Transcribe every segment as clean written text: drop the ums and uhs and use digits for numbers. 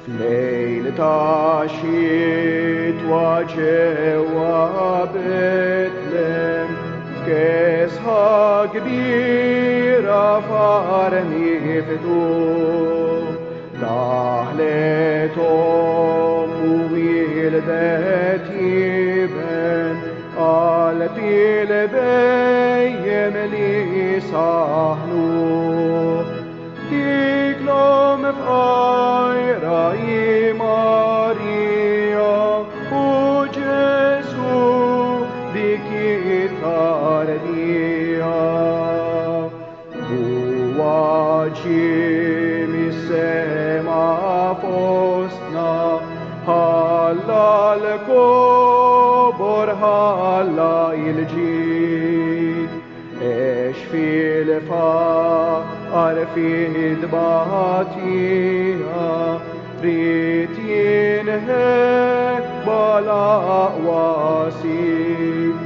F'lejl ta' xitwa ġewwa Betlem, f'kesħa kbira f'għar miftuħ, daħlet omm u wildet iben qalb il-bhejjem li saħnuh. Dik l-omm fqajra hi Marija u Ġesù dik it-tarbija. Huwa ġie mis-sema fostna, ħalla l-kobor, ħalla l-ġid. Għex fil-faqar fid-tbatija, ried jinħeba l-aqwa sid.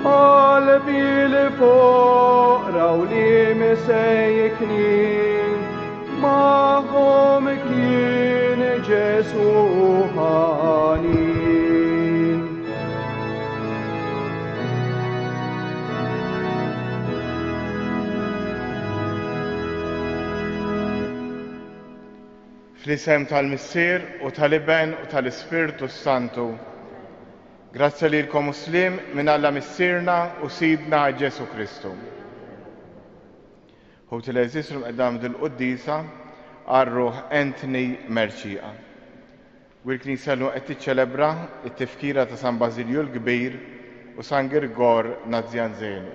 Qalbi l-foqra u l-imsejknin, magħhom kien Ġesù ħanin. Fl-isem tal-Missier u tal-Iben u tal-Ispirtu s-Santu. Grazzja lilkom u sliem minn Alla Missierna u Sidna Ġesù Kristu. Ħuti l-għeżież illum qed nagħmlu dil-quddiesa għal ruħ Anthony Mercieca. U l-Knisja llum qed tiċċelebra t-tifkira ta' San Bażilju l-Kbir u San Girgor Nazianzenu,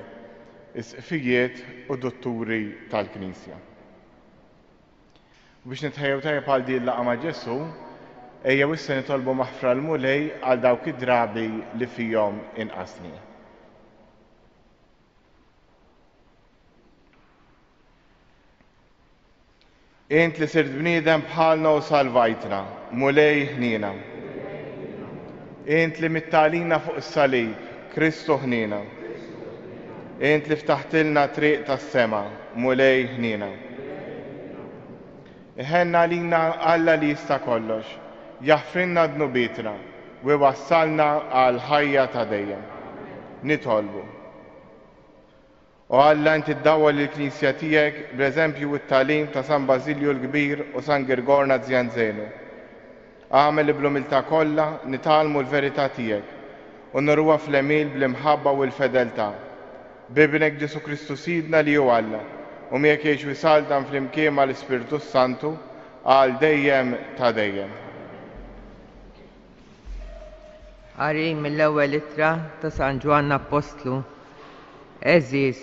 isqfijiet u dutturi tal-Knisja. U biex nitħejjew tajjeb għal din il-laqgħa ma' Ġesù, ejjew issa nitolbu maħfra l-Mulej għal dawk id-drabi li fihom inqasni. Int li sirt bniedem bħalna u salvajtna, Mulej ħniena. Int li mitt għalina fuq is-salib, Kristu ħniena. Int li ftaħtilna triq tas-sema, Mulej ħniena. Iħenn għalina Alla li jista' kollox, jaħfrilna dnubietna u iwassalna għall-ħajja ta' dejjem. Nitolbu. O Alla, inti ddawwal lill-Knisja tiegħek bl-eżempju u t-tagħlim ta' San Bażilju l-Kbir u San Girgor Nazianzenu. Agħmel li bl-umiltà kollha nitgħallmu l-verità tiegħek u nuruha fl-għemil bl-imħabba u l-fedeltà. B'Ibnek Ġesù Kristu Sidna li hu Alla, u miegħek jgħix u jsaltan flimkien mal-Ispirtu s-Santu għal dejjem ta' dejjem. Qari mill-ewwel ittra ta' San Ġwann Appostlu. Għeżież,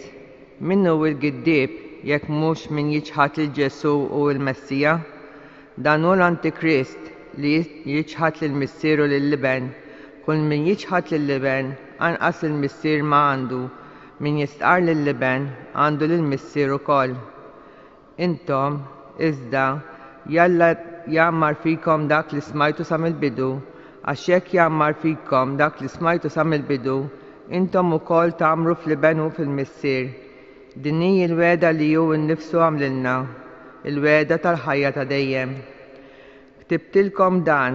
min hu l-giddieb jekk mhux min jiċħad lil Ġesù hu l-Messija? Dan hu l-antikrist li jiċħad lill-Missier u lill-Iben. Kull min jiċħad lill-Iben, anqas lill-Missier ma għandu. Min jistqarr lill-Iben, għandu lill-Missier ukoll. Intom, iżda, jalla jgħammar fikom dak li smajtu sa mill-bidu, għax jekk jgħammar fikom dak li smajtu sa mill-bidu, intom ukoll tgħammru fl-Iben u fil-Missier. Din hi l-wegħda li hu nnifsu għamlilna, il-wegħda tal-ħajja ta' dejjem. Ktibtilkom dan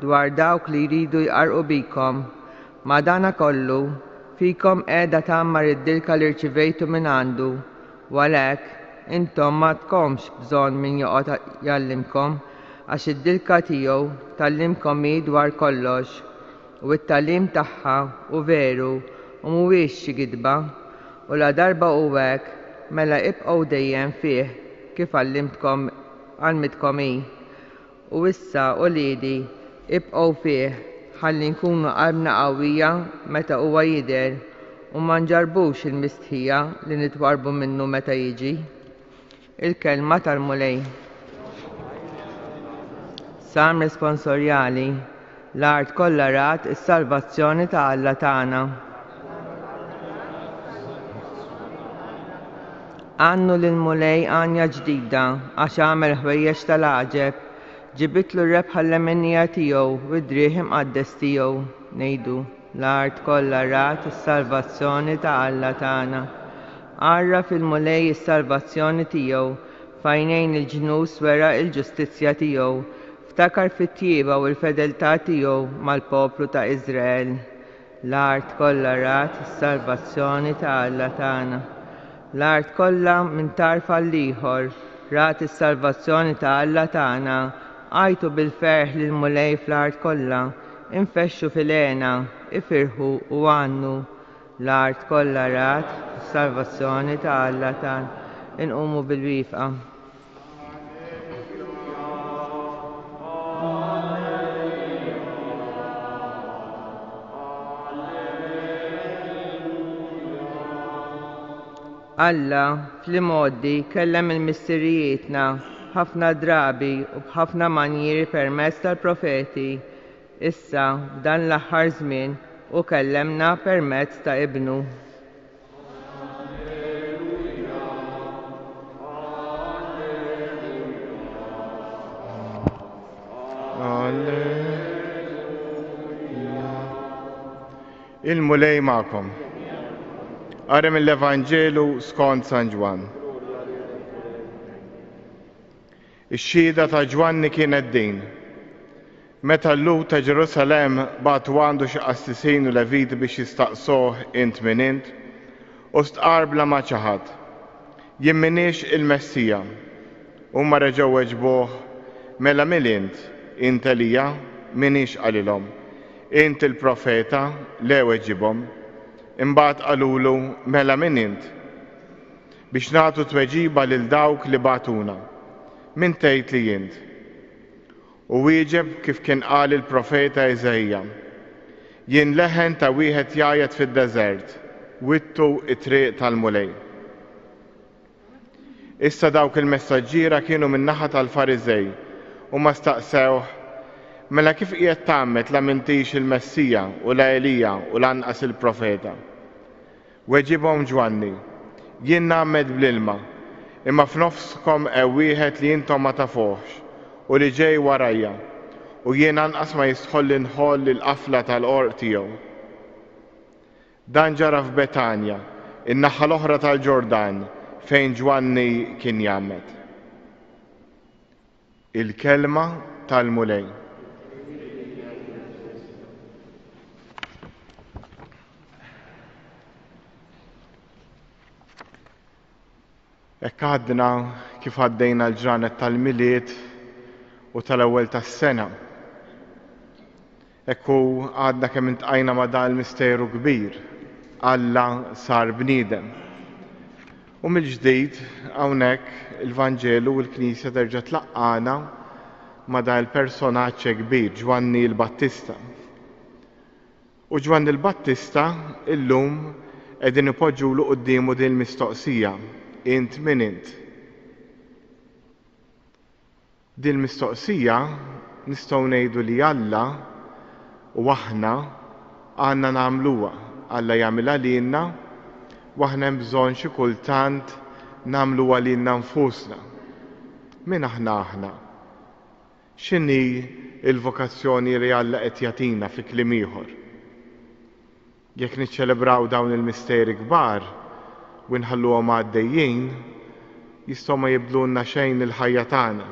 dwar dawk li jridu jqarrqu bikom. Madanakollu, fikom qiegħda tgħammar id-dilka li rċivejtu mingħandu, u għalhekk, intom m'għadkomx bżonn min joqgħod jgħallimkom, għax id-dilka tiegħu tgħallimkom hi dwar kollox, u t-tagħlim tagħha hu veru u mhuwiex xi gidba. U ladarba hu hekk, mela ibqgħu dejjem fih kif għallimtkom għallmitkom hi. U issa, uliedi, ibqgħu fih, ħalli nkunu qalbna qawwija meta huwa jidher, u ma nġarrbux il-mistħija li nitwarrbu minnu meta jiġi. Il-Kelma tal-Mulej. Salm Responsorjali L-art kollha rat is-salvazzjoni ta' Alla tagħna. Għannu lill-Mulej għanja ġdida, għax għamel ħwejjeġ tal-għaġeb. Ġibitlu r-rebħa l-leminija tiegħu u d-driegħ imqaddes tiegħu. Ngħidu, L-art kollha rat is-salvazzjoni ta' Alla tagħna. Għarraf il-Mulej is-salvazzjoni tiegħu, f'għajnejn il-ġnus wera l-ġustizzja tiegħu. Ftakar fit-tjieba u l-fedeltà tiegħu mal-poplu ta' Iżrael. L-art kollha rat is-salvazzjoni ta' Alla tagħna. L-art kollha minn tarf għall-ieħor rat is-salvazzjoni ta' Alla tagħna. Għajtu bil-ferħ lill-Mulej fl-art kollha, infexxu fil-hena, ifirħu u għannu. L-art kollha rat is-salvazzjoni ta' Alla tagħna. Inqumu bil-wieqfa. Alla, fl-imgħoddi, kellem il-missirijietna ħafna drabi u b'ħafna manjieri permezz tal-profeti. Issa, f'dan l-aħħar żmien, hu kellemna permezz ta' Ibnu. Il-Mulej magħkom. Qari mill-Evanġelu skont San Ġwann. Ix-xhieda ta' Ġwanni kienet din, Meta l-Lhud ta' Ġerusalemm bagħtu għandu xi qassisin u Leviti biex jistaqsuh int min int, hu stqarr bla ma ċaħad, Jien m'iniex il-Messija. Huma reġgħu weġbuh, Mela min int? Int Elija? M'iniex qalilhom. Int il-Profeta? Le weġibhom. Imbagħad qalulu, Mela min int? Biex nagħtu tweġiba lil dawk li bagħtuna. Min tgħid li int? U wieġeb kif kien qal il-profeta Iżaija, Jien leħen ta' wieħed jgħajjat fid-deżert, wittu t-triq tal-Mulej. Issa dawk il-messaġġiera kienu min-naħa tal-Fariżej, huma staqsewh, Mela kif qiegħed tgħammed la m'intix il-Messija u la Elija u lanqas il-profeta? Weġibhom Ġwanni, Jien ngħammed bl-ilma, imma f'nofskom hemm wieħed li intom ma tafuhx, u li ġej warajja, u jien anqas ma jistħolli nħoll il-qafla tal-għorq tiegħu. Dan ġara f'Betanja, in-naħa l-oħra tal-Ġordan, fejn Ġwanni kien jgħammed. Il-Kelma tal-Mulej. Hekk għadna kif għaddejna l-ġranet tal-Milied u tal-ewwel tas-sena. Hekk hu għadna kemm intqajna ma' dan il-misteru kbir, Alla sar bniedem. U mill-ġdid hawnhekk il-Vanġelu u l-Knisja terġa' tlaqqagħna ma' dan il-personaġġ hekk kbir, Ġwanni l-Battista. U Ġwanni l-Battista illum qegħdin ipoġġulu quddiemu din il-mistoqsija, Int min int? Din il-mistoqsija nistgħu ngħidu li Alla u aħna għandna nagħmluha. Alla jagħmilha lilna u aħna hemm bżonn xi kultant nagħmluha lilna nfusna. Min aħna aħna? X'inhi l-vokazzjoni li Alla qed jagħtina fi kliem ieħor? Jekk niċċelebraw dawn il-misteri kbar u nħalluhom għaddejjin, jistgħu ma jibdlulna xejn il-ħajja tagħna.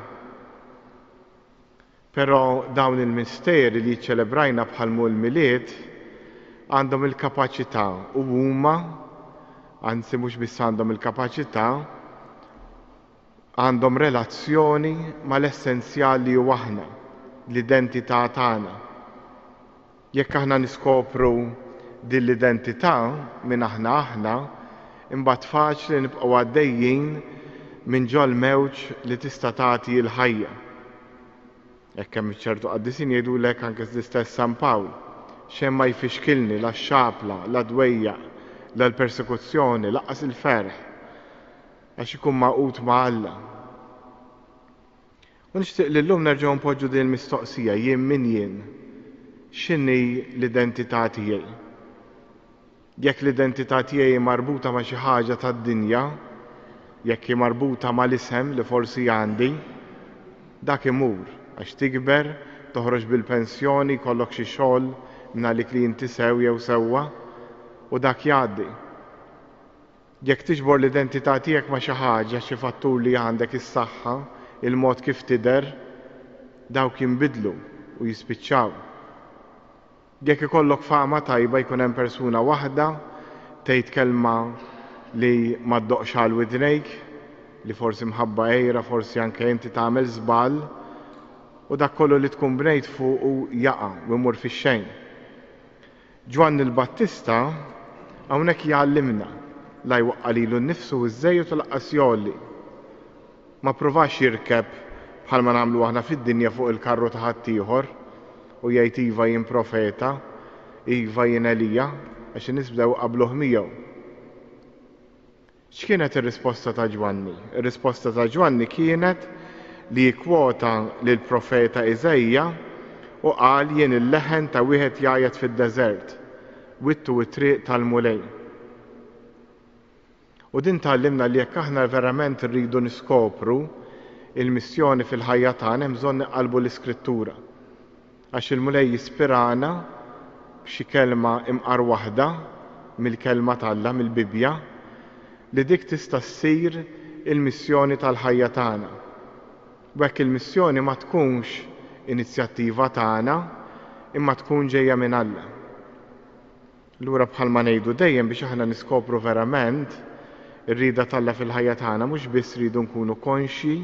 Però dawn il-misteri li ċċelebrajna bħal mhu l-Milied għandhom il-kapaċità u huma, anzi mhux biss għandhom il-kapaċità, għandhom relazzjoni mal-essenzjal li hu aħna, l-identità tagħna. Jekk aħna niskopru din l-identità, min aħna aħna, imbagħad faċli nibqgħu għaddejjin minn ġol-mewġ li tista' tagħti l-ħajja. Hekk hemm ċertu qaddisin jgħidulek anke l-istess San Pawl, xejn ma jfixkilni la x-xapla, la d-dwejjaq, la l-persekuzzjoni, lanqas il-ferħ, għax ikun magħqud ma' Alla. U nixtieq li llum nerġgħu npoġġu din il-mistoqsija, jien min jien? X'inhi l-identità tiegħi? Jekk l-identità tiegħi hi marbuta ma' xi ħaġa tad-dinja, jekk hi marbuta mal-isem li forsi għandi, dak imur għax tikber, toħroġ bil-pensjoni, jkollok xi xogħol mingħalik li inti sew jew sewwa, u dak jgħaddi. Jekk tiġbor l-identità tiegħek ma' xi ħaġa, xi fattur li għandek, is-saħħa, il-mod kif tidher, Dawk jinbidlu u jispiċċaw. Jekk ikollok fama tajba jkun hemm persuna waħda tgħid kelma li ma ddoqqx għal widnejk, li forsi mħabba għira, forsi anke inti tagħmel żball, u dak kollu li tkun bnejt fuqu jaqa' u jmur fix-xejn. Ġwanni l-Battista hawnhekk jgħallimna la jwaqqa' lilu nnifsu iżżejjed u lanqas jgħolli. Ma ppruvax jirkeb bħalma nagħmlu aħna fid-dinja fuq il-karru ta' ħaddieħor u jgħid iva jien profeta, iva jien Elija, għax in-nies bdew iqabbluh miegħu. X'kienet ir-risposta ta' Ġwanni? Ir-risposta ta' Ġwanni kienet li jikkwota lill-profeta Iżaija u qal jien il-leħen ta' wieħed jgħajjat fid-deżert, wittu t-triq tal-Mulej. U din tgħallimna li jekk aħna verament irridu niskopru il-missjoni fil-ħajja tagħna hemm bżonn niqalbu l-Iskrittura. Għax il-Mulej jispirana b'xi kelma imqar waħda mill-Kelma t'Alla, mill-Bibbja, li dik tista' ssir il-missjoni tal-ħajja tagħna. U hekk il-missjoni ma tkunx inizjattiva tagħna imma tkun ġejja minn Alla. Allura bħalma ngħidu dejjem biex aħna niskopru verament ir-rieda t'Alla fil-ħajja tagħna mhux biss rridu nkunu konxji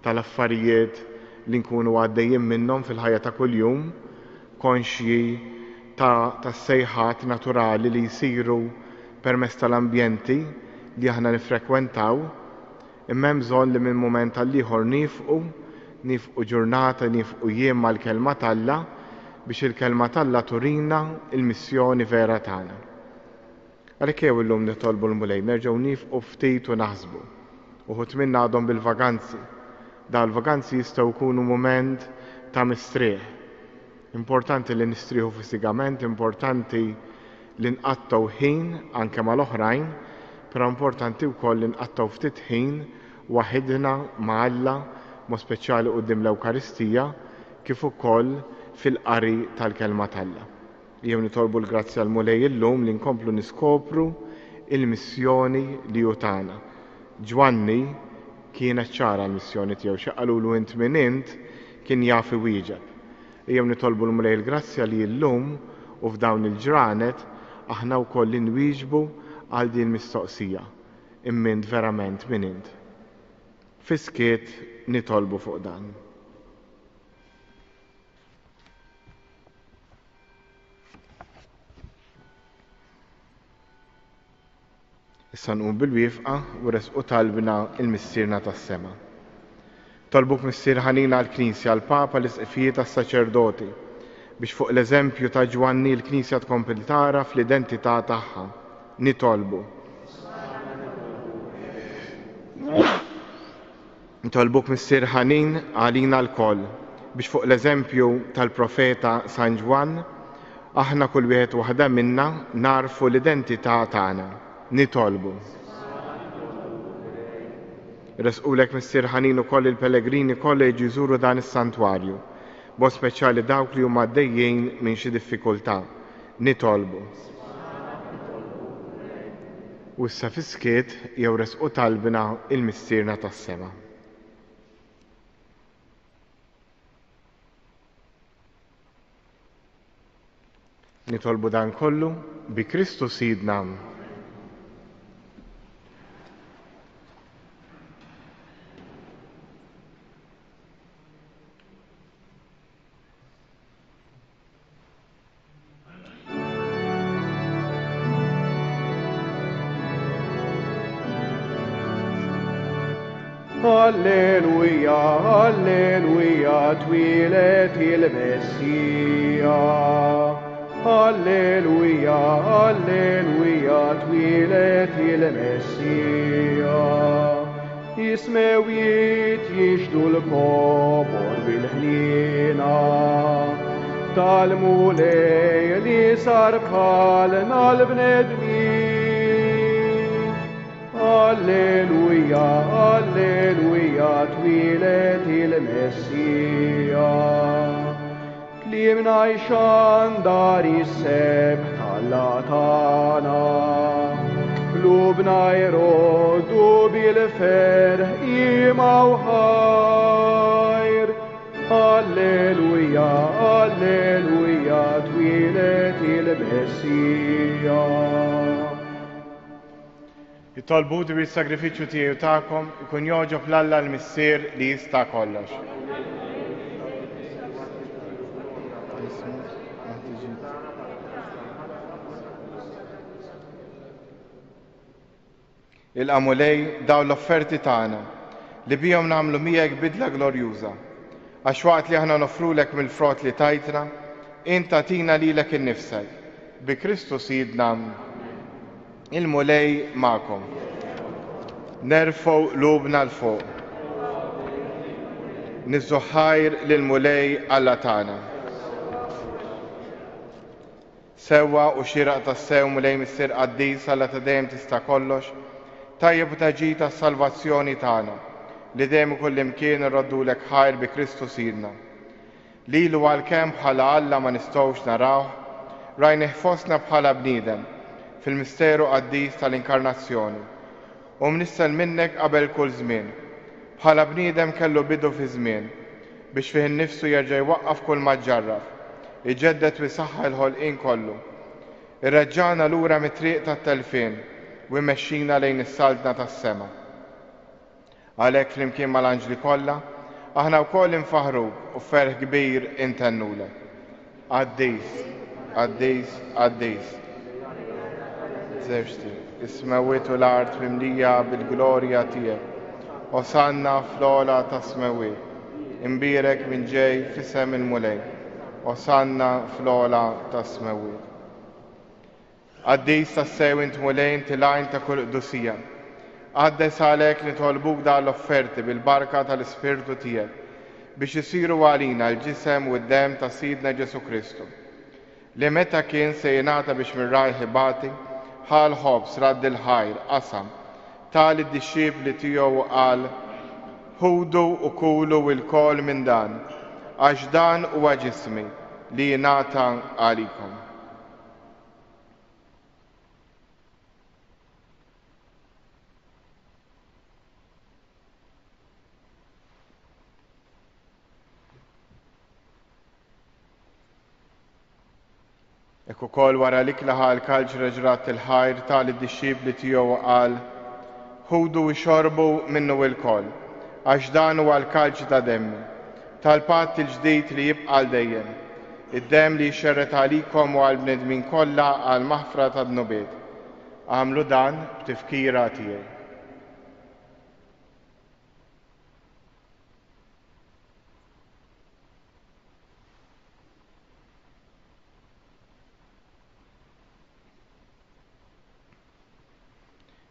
tal-affarijiet li nkunu għaddejjin minnhom fil-ħajja ta' kuljum, konxji ta' tas-sejħat naturali li jsiru permezz tal-ambjenti li aħna niffrekwentaw, Imma hemm bżonn li minn mument għall-ieħor niefqu, niefqu ġurnata, niefqu jiem mal-Kelma t'Alla biex il-Kelma t'Alla turina l-missjoni vera tagħna. Għalhekk ejjew illum nitolbu l-Mulej nerġgħu niefqu ftit u naħsbu. Uħud minna għadhom bil-vaganzi. Dawn il-vaganzi jistgħu jkunu mument ta' mistrieħ. Importanti li nistrieħu fiżikament, importanti li nqattgħu ħin anke mal-oħrajn, però importanti wkoll li nqattgħu ftit ħin waħidna ma' Alla, b'mod speċjali quddiem l-Ewkaristija, kif ukoll fil-qari tal-Kelma t'Alla. Ejjew nitolbu l-grazzja l-Mulej illum li nkomplu niskopru il-missjoni li hu tana. Ġwanni kienet ċara l-missjoni tiegħu, xi qalulu int min int, kien jaf iwieġeb. Ejjew nitolbu l-Mulej il-grazzja li llum u f'dawn il-ġranet aħna wkoll inwieġbu għal din il-mistoqsija, Imma int verament min int? Fis-skiet nitolbu fuq dan. Issa nqumu bil-wieqfa u ressqu talbna 'l Missierna tas-sema. Nitolbuk Missier ħanin għall-Knisja, għall-Papa, l-Isqfijiet, għas-saċerdoti, biex fuq l-eżempju ta' Ġwanni l-Knisja tkompli tagħraf l-identità tagħha. Nitolbu. Nitolbuk Missier ħanin għalina lkoll, biex fuq l-eżempju tal-profeta San Ġwann, aħna kull wieħed u waħda minna nagħrfu l-identità tagħna. Nitolbu. Iressqulek Missier ħanin ukoll il-pellegrini kollha jiġu jżuru dan is-santwarju, b'mod speċjali dawk li huma għaddejjin minn xi diffikultà. Nitolbu. U issa fis-skiet jew resqu talbna 'il Missierna tas-sema. Nitolbu dan kollu bi Kristu Sidna. Alleluja, alleluja, twieled il-Messija. Alleluja, alleluja, twieled il-Messija. Is-smewwiet jixhdu l-kobor bil-ħniena tal-Mulej li sar bħalna l-bnedmin. Alleluja, alleluja, twieled il-Messija. Kliemna jxandar is-sebħ t'Alla tagħna. Qlubna jroddu bil-ferħ qima u ħajr. twieled il-Messija. Itolbu li s-sagrifiċċju tiegħi u tagħkom ikun jogħġob 'l Alla l-Missier li jista' kollox. Ilqa' Mulej dawn l-offerti tagħna li bihom nagħmlu miegħek bidla glorjuża, għax waqt li aħna noffrulek mill-frott li tajtna, int tagħtina lilek innifsek, bi Kristu Sidna. Il-Mulej magħkom. Nerfgħu qlubna 'l fuq. Niżżu ħajr lill-Mulej Alla tagħna. Sewwa u xieraq tassew, Mulej Missier Qaddis, Alla ta' dejjem tista' kollox, tajjeb u ta' ġid għas-salvazzjoni tagħna, li dejjem u kullimkien irroddulek ħajr bi Kristu Sidna. Lilu għalkemm bħala Alla ma nistgħux narawh, rajnih fostna bħala bniedem, fil-misteru qaddis tal-Inkarnazzjoni, Hu mnissel minnek qabel kull żmien. Bħala bniedem kellu bidu fiż-żmien, biex fih innifsu jerġa' jwaqqaf kull ma ġġarraf, iġedded u jsaħħaħ il-ħolqien kollu. Ireġġagħna lura mit-triq tat-telfien u jmexxina lejn is-saltna tas-sema. Għalhekk flimkien mal-anġli kollha, aħna wkoll infaħħruk u f'ferħ kbir intennulek. Qaddis, qaddis, qaddis. Żewġti, is-smewwiet u l-art mimlija bil-glorja tiegħek. Osanna fl-ogħla tas-smewwiet. Imbierek min ġej f'isem il-Mulej. Osanna fl-ogħla tas-smewwiet. Qaddis tassew int Mulej inti l-għajn ta' kull qdusija. Qaddes għalhekk nitolbuk dawn l-offerti bil-barka tal-Ispirtu tiegħek, biex isiru għalina l-ġisem u d-demm ta' Sidna Ġesù Kristu, li meta kien se jingħata biex minn rajh ibati, ħa l-ħobż, radd il-ħajr, qasam, ta lid-dixxipli tiegħu u qal, Ħudu u kulu lkoll minn dan, għax dan huwa ġismi li jingħata għalikom. Hekk ukoll wara l-ikla ħa l-kalċ reġrat il-ħajr ta lid-dixxipli tiegħu u qal, Ħudu u xorbu minnu ilkoll, għax dan huwa l-kalċ ta' demmi, tal-patt il-ġdid li jibqa' għal dejjem, id-demm li jixxerred għalikom u għall-bnedmin kollha għall-maħfra tad-dnubiet. Agħmlu dan b'tifkira tiegħi.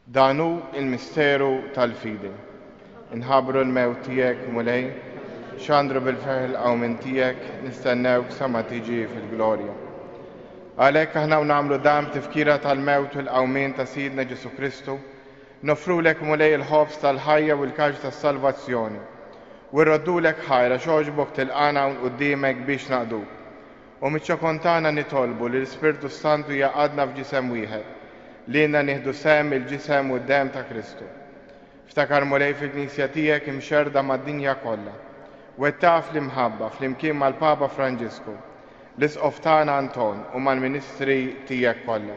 Dan hu l-misteru tal-fidi. Inħabbru l-mewt tiegħek, Mulej, xandru bil-ferħ il-qawmien tiegħek, nistennewk sa ma tiġi fil-glorja. Għalhekk aħna u nagħmlu dan b'tifkira tal-mewt u l-qawmien ta' Sidna Ġesù Kristu, noffrulek Mulej il-ħobż tal-ħajja u l-kaġ tas-salvazzjoni, u rroddulek ħajr għax għoġbok tilqagħna hawn quddiemek biex naqduk. U miċ-ċokon tagħna nitolbu li l-Ispirtu s-Santu jgħaqqadna f'ġisem wieħed, lilna nieħdu sehem mill-ġisem u d-demm ta' Kristu. Ftakar Mulej fil-Knisja tiegħek imxerrda mad-dinja kollha. Wettaqha fl-imħabba flimkien mal-Papa Franġisku, l-Isqof tagħna Anton u mal-ministri tiegħek kollha.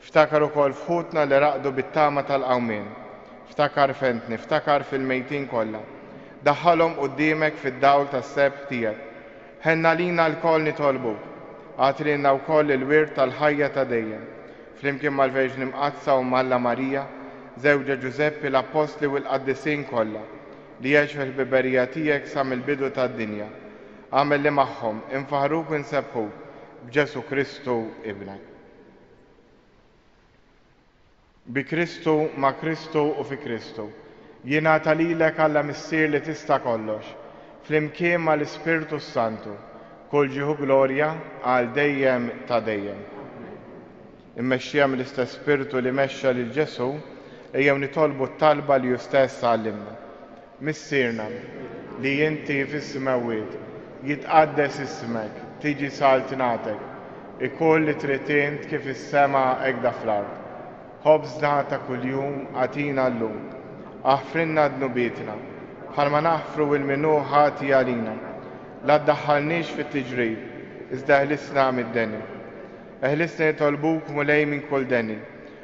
Ftakar ukoll f'ħutna li raqdu bit-tama tal-qawmien. Ftakar f'Anthony, ftakar fil-mejtin kollha. Daħħalhom quddiemek fid-dawl tas-sebħ tiegħek. Ħenn għalina lkoll nitolbuk. Agħti lilna wkoll il-wirt tal-ħajja ta' dejjem. Flimkien mal-Verġni Mqaddsa Omm Alla Marija, żewġha Ġużeppi, l-Appostli u l-qaddisin kollha, li għexu fil-ħbiberija tiegħek sa mill-bidu tad-dinja. Agħmel li magħhom infaħħruk u nsebbħuk b'Ġesù Kristu Ibnek. Bi Kristu, ma' Kristu u fi Kristu, jingħata lilek Alla Missier li tista' kollox, flimkien ma' l-Ispirtu s-Santu, kull ġieħ u glorja għal dejjem ta' dejjem. Immexxija mill-istess Spirtu li mexxa lil Ġesù, ejjew nitolbu t-talba li hu stess għallimna. Missierna, li inti fis-smewwiet, jitqaddes ismek, tiġi saltnatek, ikun li trid int kif fis-sema hekk fl-art. Ħobżna ta' kuljum agħtina llum. Aħfrilna dnubietna, bħalma naħfru 'l min hu ħati għalina. La ddaħħalniex fit-tiġrib, iżda eħlisna mid-deni. Eħlisna nitolbuk, Mulej, minn kull deni.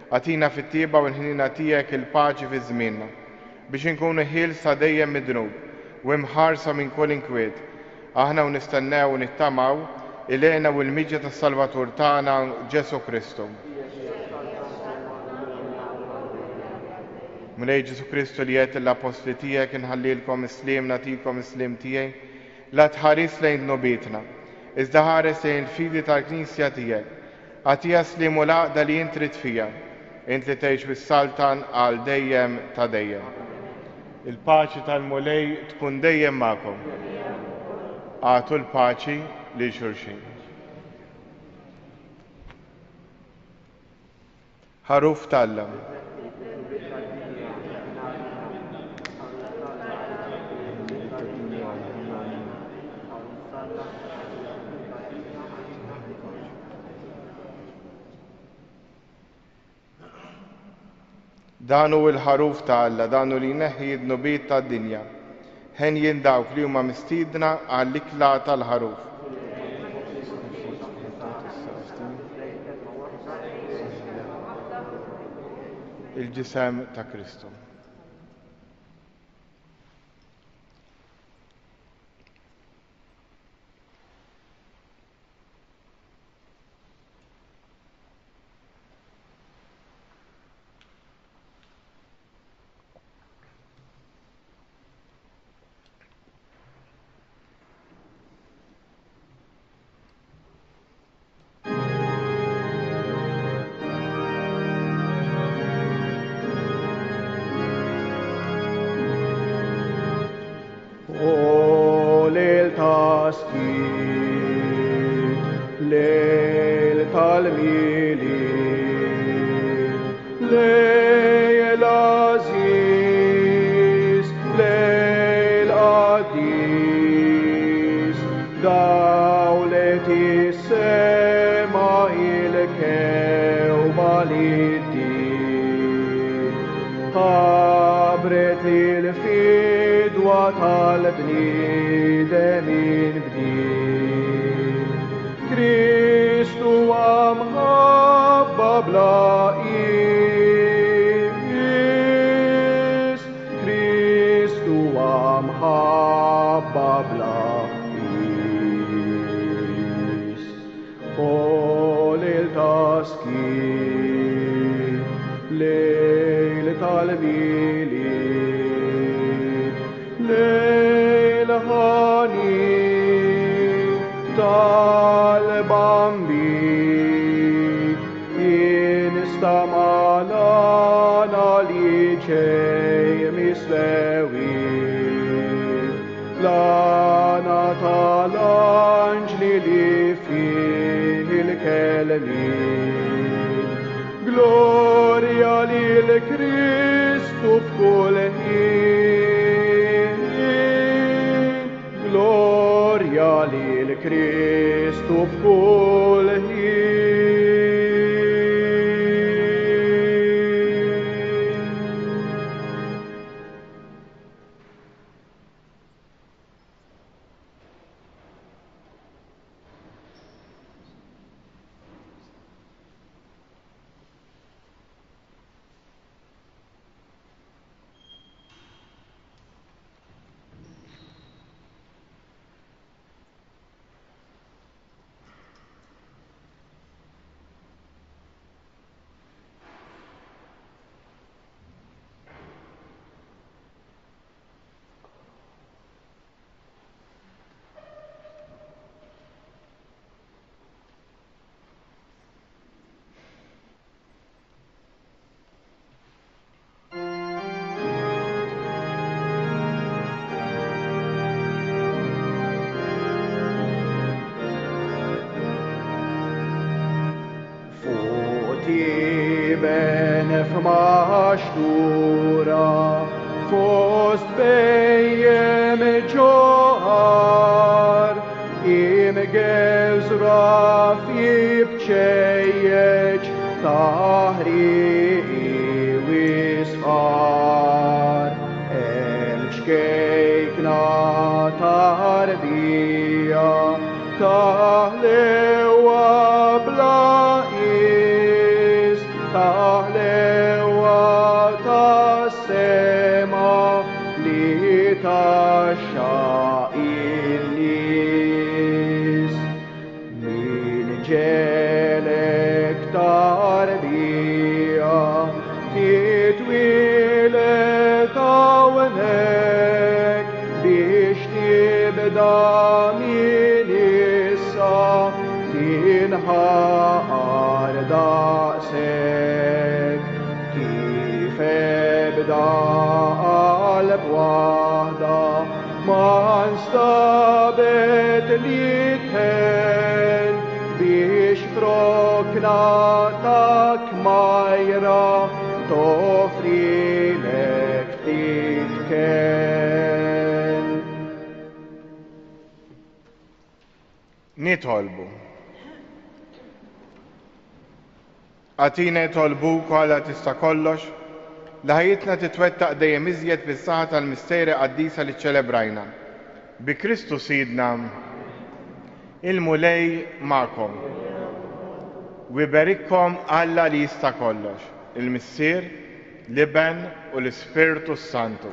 Agħtina fit-tjieba u l-ħniena tiegħek il-paċi fi żmienna, biex inkunu ħielsa dejjem mid-dnub u imħarsa minn kull inkwiet, aħna u nistennew u nittamaw il-hena u l-miġja tas-Salvatur tagħna Ġesù Kristu. Mulej Ġesù Kristu li għedt lill-appostli tiegħek inħallilkom is-sliem nagħtikom is-sliem tiegħi, la tħares lejn dnubietna, iżda ħares lejn il-fidi tal-Knisja tiegħek. Agħtiha s-sliem u l-għaqda li int trid fiha, int li tgħix u ssaltan għal dejjem ta' dejjem. Il-paċi tal-Mulej tkun dejjem magħkom. Agħtu l-paċi lil xulxin. Ħaruf t'Alla. Dan hu l-ħaruf ta' Alla, dan hu li jneħħi d-dnubiet tad-dinja. Henjin dawk li huma mistiedna għall-ikla tal-ħaruf. Il-ġisem ta' Kristu. O lejl ta' skiet, lejl tal-Milied, lejl għażiż, lejl qaddis, dawlet is-sema il-kewba li ddiet, ħabbret il-fidwa tal-bniedem inbdiet. Kristu mħabba bla qies, Kristu mħabba bla qies. O lejl ta' skiet, lejl tal-Milied, lejl ħanin tal-Bambin, jinstama' l-għana li ġej mis-smewwiet, l-għana tal-anġli li fih il-kelmiet. Glorja lil Kristu f'kull ħin, glorja lil Kristu f'kull ħin. Fuq tiben f'maxtura, fost bejjem ġoħar, imgewżra fi bċejjeċ taħriqi wisqar. Hemm ċkejkna tarbija taħlejjem. Tibda minn issa tinħaqar daqshekk kif ebda qalb waħda ma nstabet li tħenn biex f'rokna ta' kmajra toffrilek ftit kenn. Nitolbu. Agħtina nitolbuk, o Alla tista' kollox, li ħajjitna titwettaq dejjem iżjed bis-saħħa tal-misteri qaddisa li ċċelebrajna. Bi Kristu Sidna. Il-Mulej magħkom. U jberikkom Alla li jista' kollox, il-Missier, l-Iben u l-Ispirtu s-Santu.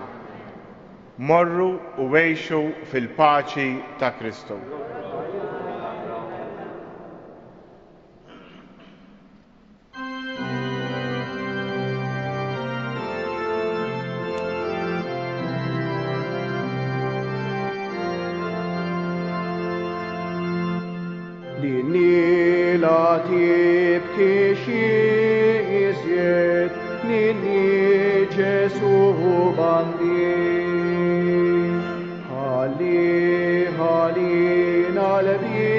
Morru u għixu fil-paċi ta' Kristu. Ninni la tibki xi iżjed, ninni Ġesu bambin. Ħalli ħalina l-biex.